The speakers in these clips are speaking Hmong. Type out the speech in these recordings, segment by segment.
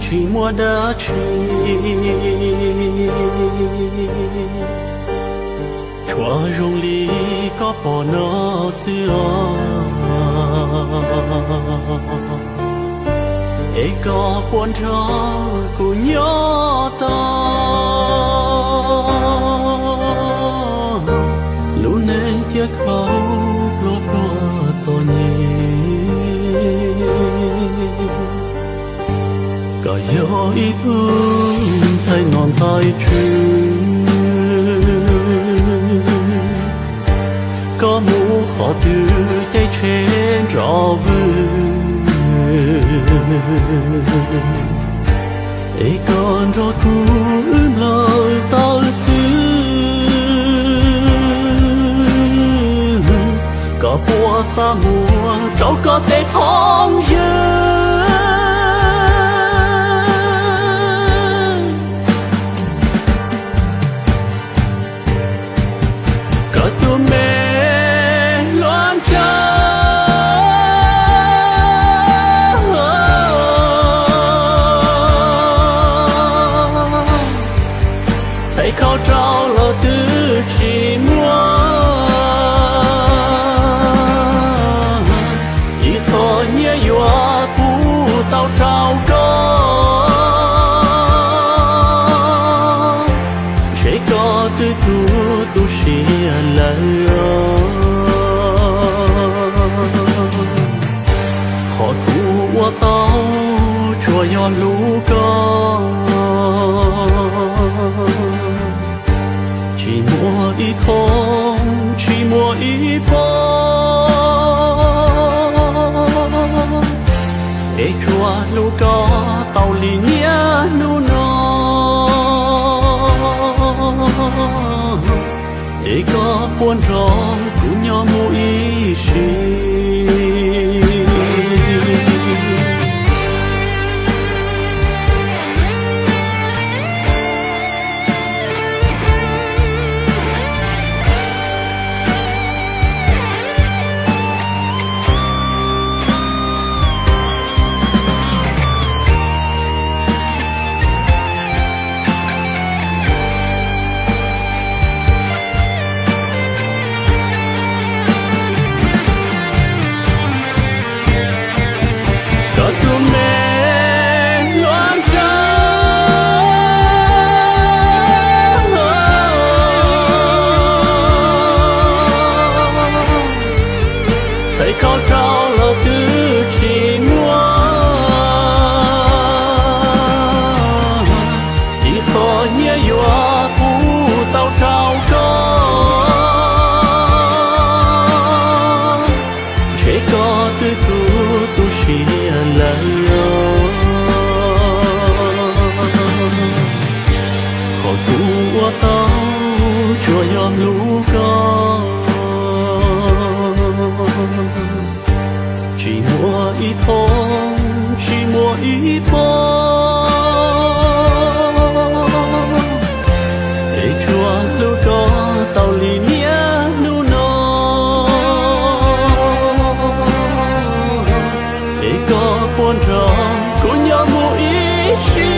Tsis muaj dab tsi, tsuas zoo li koj pom no xwb os. Es koj puas nrog kuv nyob tau, lub neej cia khaub pluag pluag txom nyem. Koj yog ib tug ntxhais nom ntxhais tswv, koj mus qhov twg caij tsheb nrov vwg, es koj nrog kuv wb nplawm taw xwb. Koj puas txaj muag rau koj tej phooj ywg? Koj tus me hluas nraug txhais khau rau los twb tsis muaj ib qho nyiaj yuav pub tau rau koj. Ntshe koj twb tu tu siab lawm os. Qhov kuv ua tau tsuas yog hlub koj, tsis muaj ib thooj tsis muaj ib pob, es tsuas hlub koj tau li niaj hnub no. Es koj puas nrog kuv nyob mus ib sim? Koj tus me hluas nraug txhais khau rau los twb tsis muaj ib qho nyiaj yuav pub tau rau koj. Ntshe koj twb tu tu siab lawm os. Qhov kuv ua tau tsuas yog hlub koj, tsis muaj ib thooj tsis muaj ib pob, es tsuas hlub koj tau li niaj hnub no. Es koj puas nrog kuv nyob mus ib sim?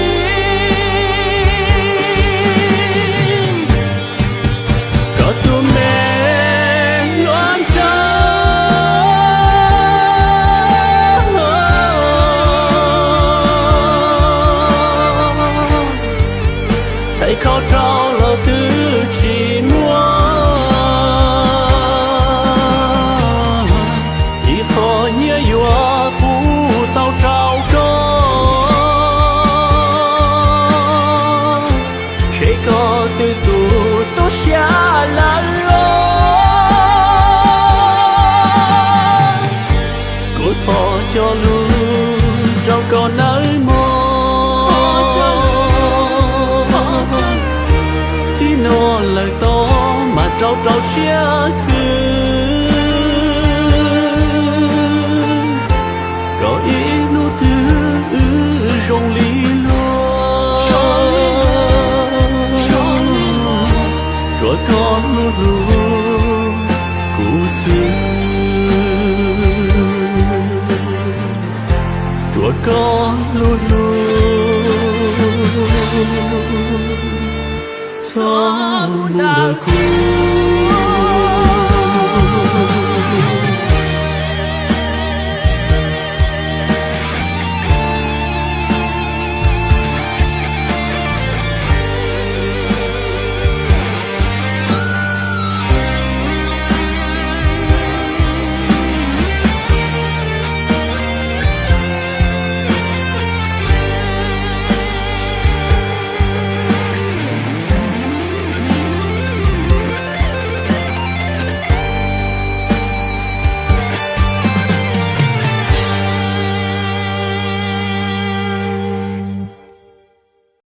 Koj tus me hluas nraug txhais khau rau los twb tsis muaj ib qho nyiaj yuav pub tau rau koj. Ntshe koj twb tu tu siab lawm os. Kuv thov cog lus rau koj nawb mog. Txij no lawm tod mas rau rau siab khwv, kom ib hnub twg wb zoo li luag. Tsuas koj hlub hlub kuv xwb, tsuas koj hlub hlub Txhob mus ntawm kuv.